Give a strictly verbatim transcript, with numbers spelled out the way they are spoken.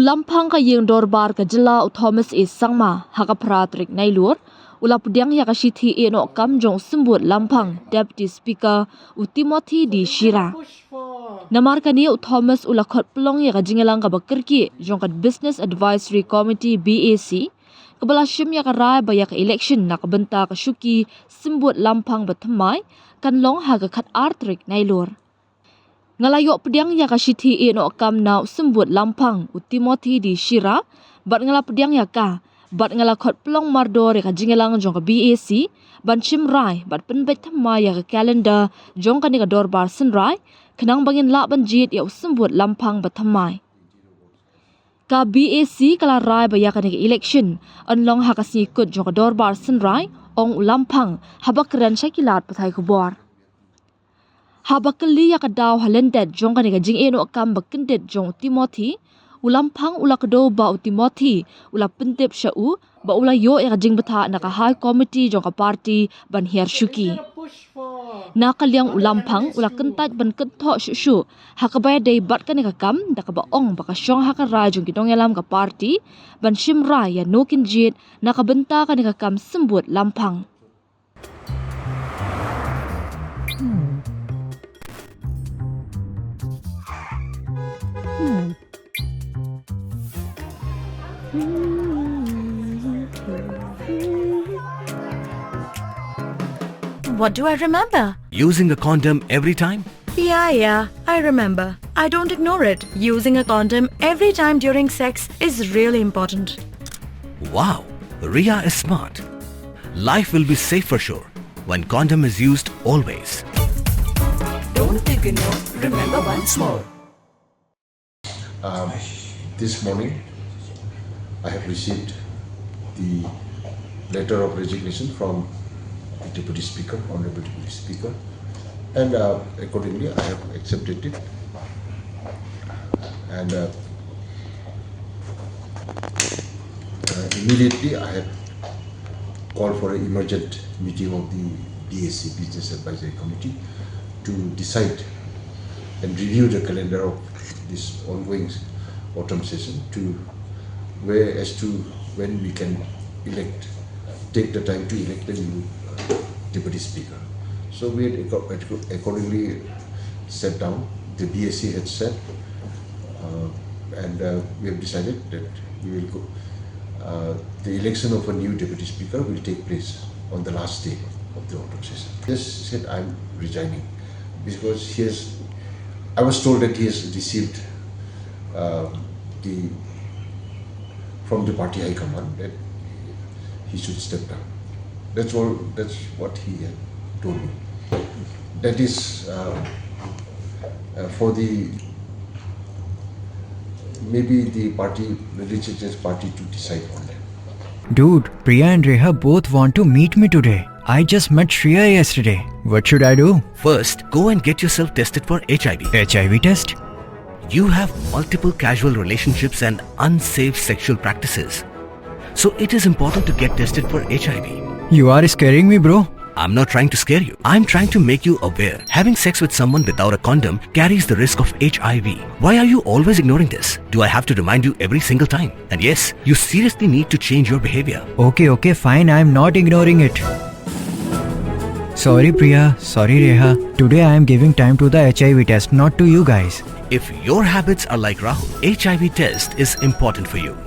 Lampang ka ïing dorbar ka jylla u Thomas A Sangma ha ka phra tarik Nailur u la pdiang ïa ka shithi ïehnoh kam jong u symbud Lampang Deputy Speaker u Timothy D Shira. Namar kane u Thomas u la khot pynlong ïa ka jingïalang kaba kyrkieh jong ka Business Advisory Committee B A C kaba la shim ïa ka rai ba ïa ka election na ka bynta ka shuki symbud Lampang ba thymmai kan long ha ka khatar tarik Nailur. Nga la ïoh pdiang ïa ka shithi ïehnoh kam na u symbud Lampang u Timothy D Shira bad nga la pdiang ïa ka bad nga la khot pynlong mardor ïa ka jingïalang jong ka B A C ban shim rai bad pynbeit thymmai ïa ka calendar jong kane ka dorbar synrai khnang ba ngin lah ban jied ïa u symbud Lampang ba thymmai. Ka B A C ka la rai ba ïa kane ka election yn long ha ka sngi kut jong ka dorbar synrai, ong u Lampang haba kren sha ki lad pathai khubor. Haba kylli ïa ka daw ha lyndet jong kane ka jingïehnoh kam ba kyndit jong u Timothy, u Lampang u la kdew ba u Timothy u la pyntip sha u ba u la ïoh ïa ka jingbthah na ka High Committee jong ka party ban hiar shuki. Na ka liang u Lampang u la kyntait ban kynthoh shuh shuh ha kaba ïadei bad kane ka kam da kaba ong ba ka shong ha ka rai jong ki nongïalam ka party ban shim rai ïa no kin jied na ka bynta kane ka kam symbud Lampang. What do I remember? Using a condom every time? Yeah, yeah, I remember. I don't ignore it. Using a condom every time during sex is really important. Wow, Ria is smart. Life will be safe for sure when condom is used always. Don't ignore, remember once more. Um, this morning, I have received the letter of resignation from the Deputy Speaker, Honorable Deputy Speaker, and uh, accordingly, I have accepted it. And uh, uh, immediately, I have called for an emergent meeting of the B A C, Business Advisory Committee, to decide and review the calendar of this ongoing autumn session to where as to when we can elect, take the time to elect the new uh, deputy speaker. So we had acco- acco- accordingly sat down. The B A C had sat, uh, and uh, we have decided that we will go. Uh, the election of a new deputy speaker will take place on the last day of the autumn session. Just said, "I'm resigning," because he has. I was told that he has received um, the from the party high command that he should step down. That's all. That's what he had told me. That is uh, uh, for the maybe the party, the legislative party, to decide on that. Dude, Priya and Reha both want to meet me today. I just met Shreya yesterday. What should I do? First, go and get yourself tested for H I V. H I V test? You have multiple casual relationships and unsafe sexual practices. So it is important to get tested for H I V. You are scaring me, bro. I'm not trying to scare you. I'm trying to make you aware. Having sex with someone without a condom carries the risk of H I V. Why are you always ignoring this? Do I have to remind you every single time? And yes, you seriously need to change your behavior. Okay, okay, fine. I'm not ignoring it. Sorry, Priya. Sorry, Reha. Today I am giving time to the H I V test, not to you guys. If your habits are like Rahul, H I V test is important for you.